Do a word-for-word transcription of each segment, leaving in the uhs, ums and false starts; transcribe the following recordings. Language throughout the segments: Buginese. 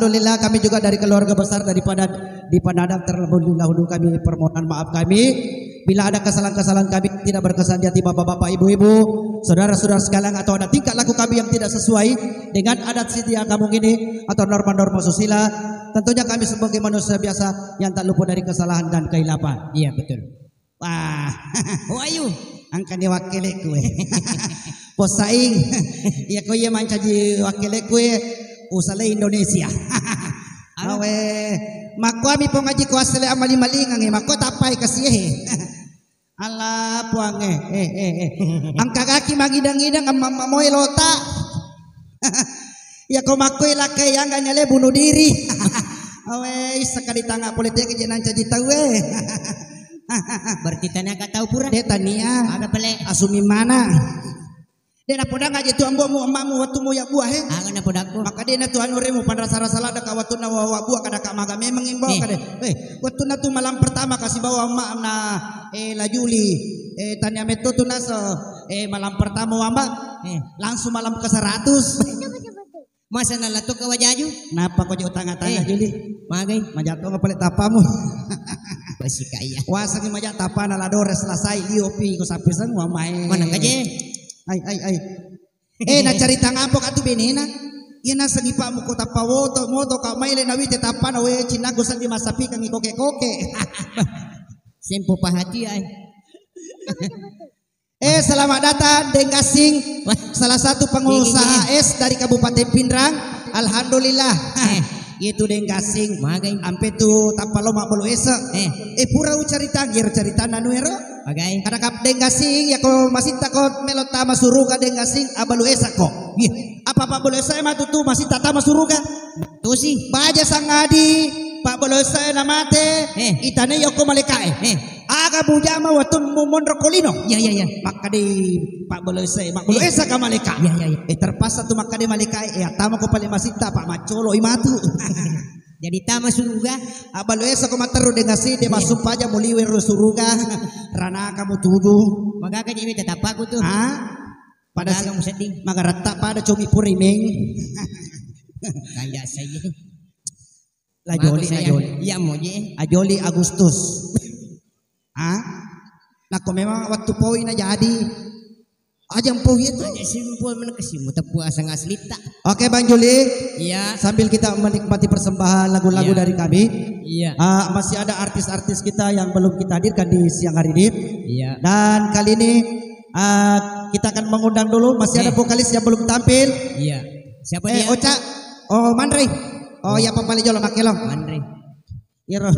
Alhamdulillah, kami juga dari keluarga besar daripada di Panadang terlebih dahulu kami permohonan maaf kami. Bila ada kesalahan-kesalahan kami tidak berkesan di hati bapak-bapak, ibu-ibu, saudara-saudara sekalian, atau ada tingkah laku kami yang tidak sesuai dengan adat istiadat kampung ini atau norma-norma susila, tentunya kami sebagai manusia biasa yang tak luput dari kesalahan dan kehilapan. Iya, betul. Wah. Oh, ayu. Engkani wakkeleku e. Posaing. Iya ko iya mancaji wakkeleku e, usalai Indonesia. Anu. Awe. Makkuami Puang Aji ko assele amali-malingang e, makko tappai kasi e. Allah Puang e. Eh, eh, eh. Engka gaki mangidang-idang amma-, amma moe lota. Iya ko makkoi lakkai, angga nyale bunuh diri. Awe, issaka ditanga pole tega je nancaji tau e. Berarti tania ka tau pura? De tania. Aga pale? Asumi mana? De napodang aja tu ambomu, ammamu, wattumu ya buah e. Aga napodakku? Maka de na tu anu remu panrasa-rasa lada ka wattunna wa, wa buah kada ka maga memang imbau. Eh. Kada. Eh, wattunna tu malam pertama kasi bawa amma na, eh, lajuli. Eh, tania metto tu naso. Eh, malam pertama wamba. Eh. Langsung malam ke seratus. Masa nala to ka wajaju? Napa ko jo tanga-tanga, eh, Juli? Magai. Majato nga pale tapamu. Basi kaya. Wasangi maja tapana la dore selasai liopi ko sapi sang wamae. Mana kaje? Ai, ai, ai. Eh, na carita ngapo ka tu benena? Iya na segi pa muko tappa woto, moto ka mai le nawite tapana we cinnaku seddi masapi kangi koke-koke. Sempo pahati ai. Eh, selamat datang, Deng Gassing. Wah. Salah satu pengusaha, gigi, gigi, es dari Kabupaten Pinrang. Alhamdulillah. Eh. Itu Deng Gassing. Magai. Ampe tu tappa lo mabbalu ese. Eh. Eh, pura ucarita, giro carita nanu ero. Magai. Kada kap Deng Gassing, ya ko masitta ko melo tama suruga Deng Gassing, abalu ese ko. Iya. Apa pabbalu ese matu tu masitta tama suruga? Tosi. Baja sangadi, pabbalu ese na mate, eh, itane yoko malekae. Eh. Aga mujama wattunmu monro ko lino? Iya, iya, iya. Makkadai pabbalu ese, mabbalu ese ka maleka. Iya, iya, iya. Eh, terpaksa tu makkadai maleka, eh, attama ko pale masitta, pa maccolo i matu. Jadi tama suruga. Abbalu ese ko matteru Deng Gassing, de, iya, massumpaja muliwe ro suruga. Ranaka mutuju. Magaka je mita tappaku tu. Ah? Pada si-, magaka musedding. Magaretta pada comi pura imeng. Kaya saja. La Joli, la Joli. Iya, mo je. Ajoli Agustus. Ah? Nako memang wattu poi na jadi. Aja mpoi itu. Aja simpul mana kesimu tepu asang aslitta. Oke, Bang Juli. Iya. Sambil kita menikmati persembahan lagu-lagu, iya, dari kami. Iya. Ah, masih ada artis-artis kita yang belum kita hadirkan di siang hari ini. Iya. Dan kali ini, ah, kita akan mengundang dulu, masih ada, eh, vokalis yang belum tampil. Iya. Siapa, eh, dia? Oca. Oh, Manre. Oh, iya, papale jolo makkelo. Manre. Iyaro.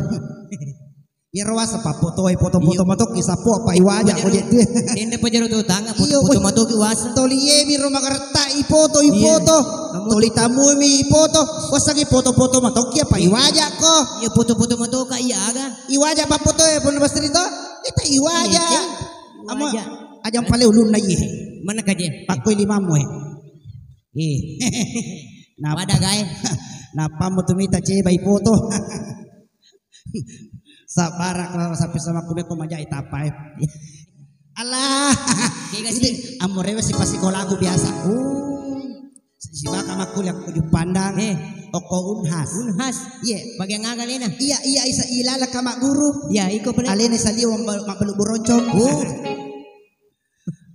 Iyaro wasa pappotoe, foto-foto, iya, matoki sappo apa iwaja ko je tu. Dende pajaro tu tanga, iyo, foto-foto matoki wasa. Toli yemi ro magaretta ipoto, iya, ipoto. Kamu toli tamui mi ipoto. Wasagi foto-foto matoki apa iwaja ko. Iya, foto-foto matoka iya aga. Iwaja pappotoe pun basri to. Kita iwaja. Iya, ceng. Amo iwaja. Ajang pale ulunna iye. Mana kaje? Pakkoi limamu e. Eh. Napa? Pada gae. Napa mu tu mita ceba ipoto? Sabarakka sampai sama kube ko majai tapai. Allah. Kega sih? Amorewe si pasikolaku biasa. Oh. Sibaka makkuliah ko Jupandang. Eh. Oko Unhas. Unhas. Iya. Bagian aga lena? Iya, iya, isa ilala kama guru. Iya, iko pale. Alena saliwa mabelu buroncong. Oh.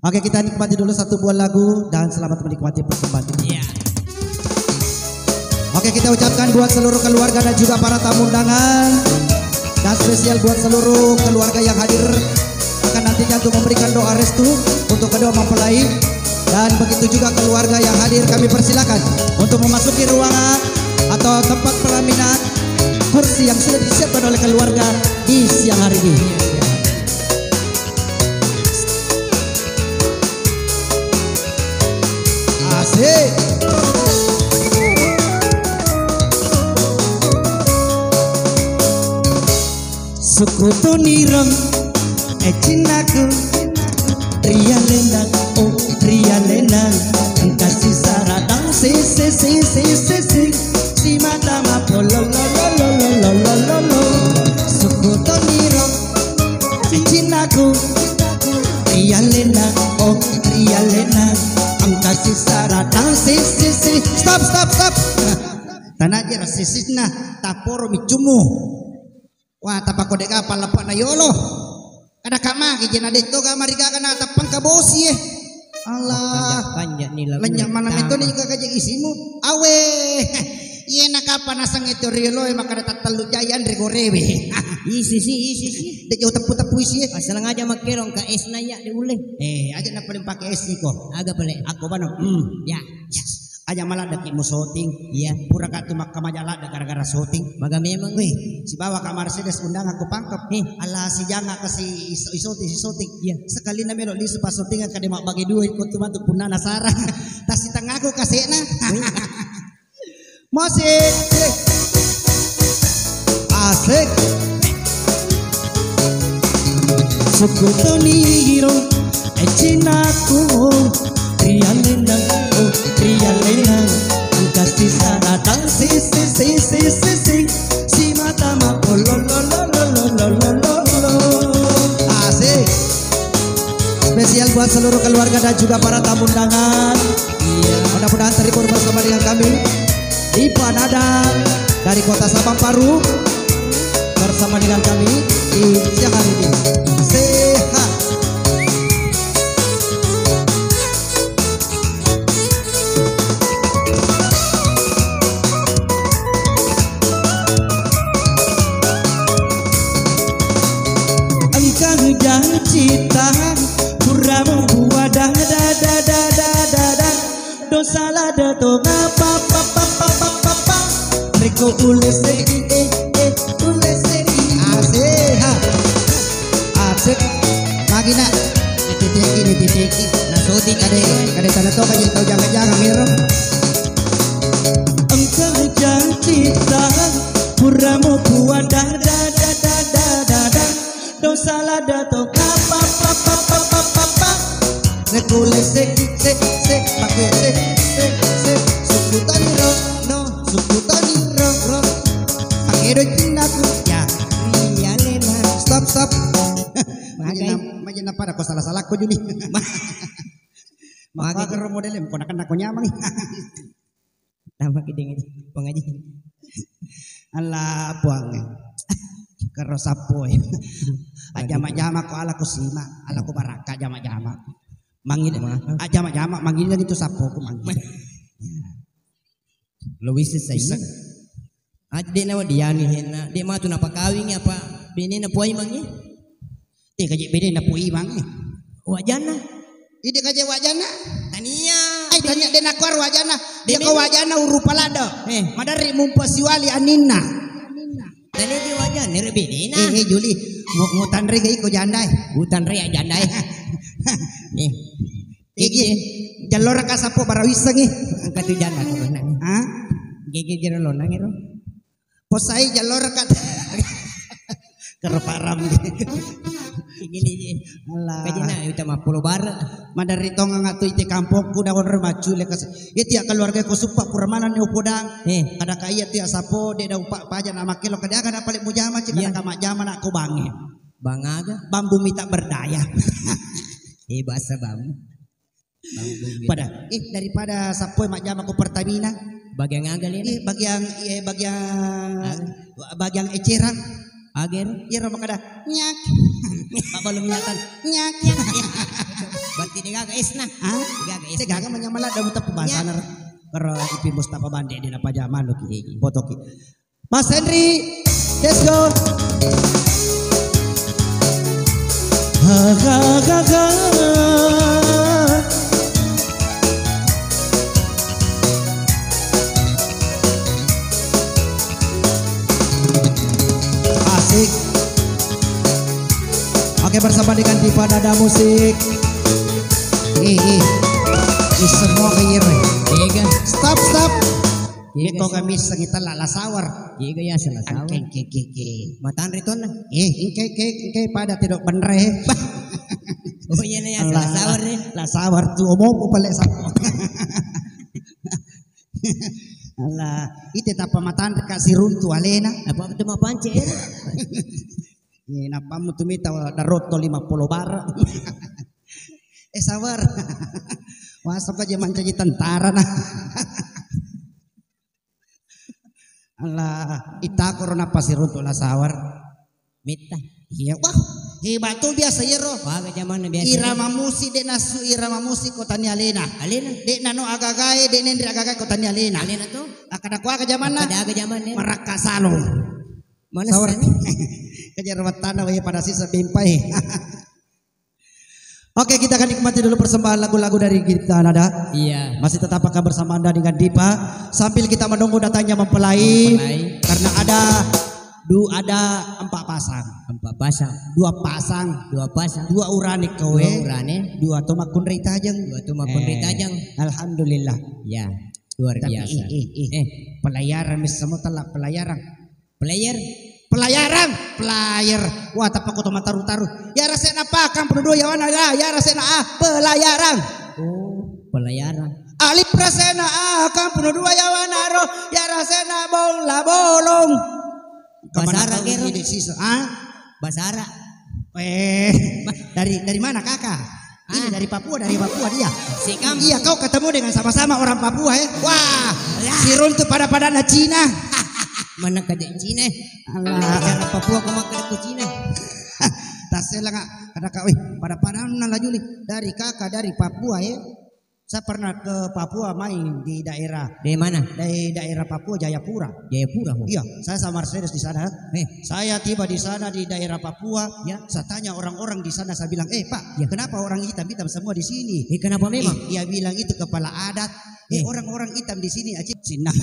Oke, kita nikmati dulu satu buah lagu dan selamat menikmati persembahan ini. Iya. Oke, kita ucapkan buat seluruh keluarga dan juga para tamu undangan, dan spesial buat seluruh keluarga yang hadir, akan nantinya untuk memberikan doa restu untuk kedua mempelai. Dan begitu juga keluarga yang hadir, kami persilakan untuk memasuki ruangan atau tempat pelaminan, kursi yang sudah disiapkan oleh keluarga di siang hari ini. Asik. Sukutuniro, eh, cinnaku, rialena, oh, rialena, engka sisara dang, si, si, si, si, si, si, si mata mapolo, lo, lo, lo. Sukutuniro, cinnaku, rialena, oh, rialena, engka sisara dang, si, si, si. Stop, stop, stop. Tanaji ro sisisna, taporo miccumu. Wah, tapako dega pallepa na yolo. Kada ka magi jena detto ga marigaga na tappang ka bosi e. Allah. Kanja-kanja ni lagu. Lenya mana metoni ka kaje isimu. Awe. Iye na kapa nasang itu riolo e makada tattellu jai anre gorewe. Isi si, isi si. De jauh teppu-teppu isi e. Asal ngaja makkero ka es na iya de ulle. Eh, aja na paling pakai es iko. Aga pale. Aku bano. Hmm. Ya. Aja maladde ki musoting. Iya. Pura ka tu makkamaja ladde gara-gara soting. Maga memang. Weh, sibawa ka Mercedes undangan ku pangkep. Eh. Allah sijanga kasi iso-, isoting, isoting. Iya. Sekali na melo lisu pa soting ka de mabbage dua ikut tu matu punna nasara. Tasi tengaku kasena. Weh. Musik. Asik. Sukkutoniro, eh, cinnaku, rialena, oh, rialena, engka sisara tang, si, si, si, si, si, si, si mata ma, oh, lo, lo, lo. Asik. Spesial buat seluruh keluarga dan juga para tamu undangan. Iya. Mudah-mudahan terhibur bersama dengan kami. Dipa Nada dari Kota Sabang Paru bersama dengan kami di siang hari ini. Sehat. Engka janji ta, pura mubua da, da, da. Dosa lada to ngapa, pa, pa, pa. Reko uleseri, eh, eh, uleseri. Asik, ha. Asik. Magi, Nak. Dititiki, dititiki. Nah, sudi kade, kade tana to kaji tau jangan-jangan, Miro. Engka janji ta, pura mubua da, da, da. Dosa lada to kapa, pa, pa. Rekule sek, sek, sek, pakai sek, sek, sek. Suku tani ro, no, suku tani ro, ro. Pakai do cinnaku, ya. Iya, Nena. Stop, stop. Magai. Majena, majena pada ko salah-salah ko juli. Magai. Maka kero model em, ko nakena ko nyamang. Nama kideng aja, pengaji. Allah, Puang. Kero sappo e. Ajama-jama ko ala ko sima, ala ko baraka jama-jama. Mangin, ajama-jama, mangin lagi tu sappo ko mangin. Lo wisi sai. Bisa. Adde na wadiani henna, de matu napakawingi apa benena puai mangi? Te kaje benena puai mangi. Wajana. Ide kaje wajana? Tania. Ai tania de nakuar wajana. De ko wajana urupa lada. Eh. Madarri mumpa siwali aninna. Tania je wajana re benena. Eh, eh, Juli, mu-, mutanre ga iko janda e. Mutanre ya janda e. Eh. Iki, jalloraka sappo bara wissengi. Engka tu janda tu nang. Ha? Gigi jero lonang ero. Posai jalloraka. Kero param. Gini ji. Allah. Kajina uta mappulo bara. Maderri tongeng atu ite kampongku daun remacu lekas. Iya tia keluarga ko suppa pura maneng ni upodang. Eh. Kada ka iya tia sappo de da upa paja na makkelo kada aga na pale mujama cika. Iya. Kada ka majama na ko bange. Bangaga? Bambu mita berdaya. Eh, bahasa bambu. Bambu mita. Pada, eh, daripada sappoe majjama ko Pertamina. Bagian aga, Lin? Eh, bagian, eh, bagian, aga? Bagian eceran. Aga ero? Iyaro makkada, "Nyak." Mabbalu minyatan, "Nyak." Berarti de gaga esna. Hah? De gaga esna. De gaga manyamala daun tepu bahasana. Nyak. Kero Ipi Mustafa Bande de napajama lo ki. Iya, iya. Foto ki. Mas Henry, let's go. Ha, ha, ha, ha. Asik. Oke, bersama dengan Dipa Nada Musik. Eh, eh. Ini semua kayak gini. Iya, kan? Stop, stop. Iya, Iko guys. Kami sengita la, la sawar. Iya, guys, ya, salah sawar. Angke, ke, ke, ke. Matanre tonna. Eh, ingke, ke, ke, pada tidak bener, eh. Oh, iya, nih, ya, salah sawar, nih. La sawar tuh, omongku pale sawar. Alah, ite tappa matanre ka siruntu alena. Apa itu mapance, ya? Eh, napammu tu mita darotto lima puluh bara. Eh, sabar. Masuk aja mancaji tentara, nah. Allah, itakoro nappa siruntu' la sawar. Metta. Iya, wah, hebat tu biasa iyaro. Waga jamanna biasa. Irama musik de' nasu irama musik ko tania alena. Alena. De' nano agagae, de' nenre agagae ko tania alena. Alena tu? Akkada ko aga jamanna? Akkada aga jamanna? Marakka salong. Mana sawar. Kajar wattana wae pada sisa bempai. Oke, kita akan nikmati dulu persembahan lagu-lagu dari kita, Nada. Iya. Masih tetap akan bersama Anda dengan Dipa sambil kita menunggu datangnya mempelai. Mempelai. Karena ada du-, ada empat pasang. Empat pasang. Dua pasang. Dua pasang. Dua urane kowe. Dua urane. Dua to makkunrai tajeng. Dua to makkunrai tajeng. Alhamdulillah. Ya, luar biasa. Tapi, eh, eh, eh, pelayaran messamo tala pelayaran. Player. Pelayaran, player. Wah, tappa ko to mataru-taru. Ya rasena pakang punu dua yawana ra, ya rasena ah, pelayaran. Oh, pelayaran. Alif rasena ah, kang punu dua yawana ro, ya rasena bola bolong. Bahasa Arab, kemana kau ini sisa, ah? Bahasa Arab. Eh, dari, dari mana kakak? Ini dari Papua, dari Papua dia. Iya, kau ketemu dengan sama-sama orang Papua, eh. Wah, siruntu pada-pada na Cina. Mana kaja Cina? Alah. Bicara Papua, kau makan aku Cina. Tasela nggak? Kada kau, eh, pada-pada na laju nih. Dari kakak, dari Papua, eh. Saya pernah ke Papua main di daerah. Di mana? Di daerah Papua, Jayapura. Jayapura, oh. Iya, saya sama Mercedes di sana. Eh. Saya tiba di sana di daerah Papua. Ya. Saya tanya orang-orang di sana, saya bilang, "Eh, Pak, kenapa orang hitam-hitam semua di sini?" Eh, kenapa memang? Eh, dia bilang, "Itu kepala adat." Eh, orang-orang hitam di sini, Aceh, Cina.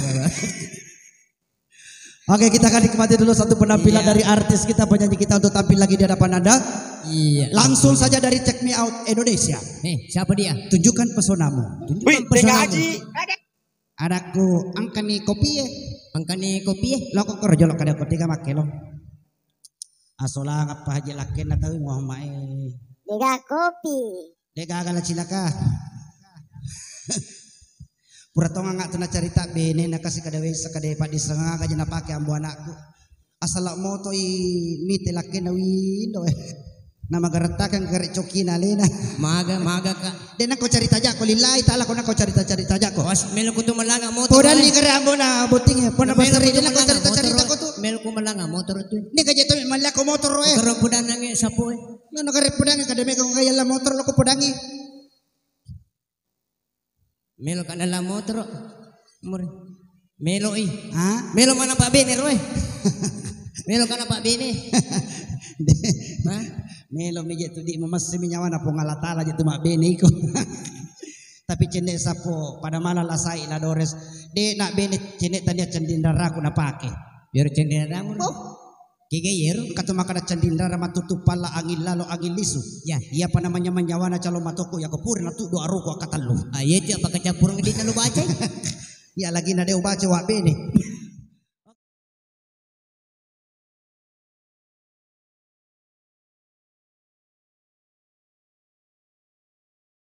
Oke, kita akan nikmati dulu satu penampilan dari artis kita, penyanyi kita untuk tampil lagi di hadapan Anda. Iya. Langsung saja dari Check Me Out Indonesia. Eh, siapa dia? Tunjukkan pesonamu. Tunjukkan pesonamu. Adakku, engkani kopi e. Engkani kopi e. Loko koro jolo kada kopi ga makkelo. Asolang apa haji lakkenna tau Muhammad e. Dega kopi. Dega gala cilaka. Pura tongeng tu nacarita bene na kasi kada wesa kada padi sengaga je napake ambo anakku. Asala motoi mite lakkenna windo e. Namagarettakeng kare cokina alena. Maga, maga, Kak. De' nako carita jako lillahi ta'ala ko nako carita-carita jako. Pas melo kutu malanga motor. Podalli kare ambona botting e, pona basari de' nako carita-carita ko tu. Melo ku malanga motor tu. Ni kaje to mallako motor e. Karo podanange sapo e. Nono kare podange kada mega ko gayalla motor loko podangi. Melo ka nala motoro. Mur. Melo i. Ha? Melo mana Pak Bene roe? Melo kana Pak Bene. Ha? Melo mi je tu di mamessi mi nyawana Puang Allah Taala je tu mabbene iko. Tapi cenne sapo pada mala lasai la Dores. De' na bene cenne tania candin daraku napake. Biar candin daramu. Oh. Kega yero? Engka tu makkeda candindara matutu palla angin lalo angin lisu. Ya. Iya pa namanya manyawana calo matoko yako pura natuddo aroko akkatellu. Ah, iya tu apa kecampuran di telu baca? Iya lagi na deo baca wa bene.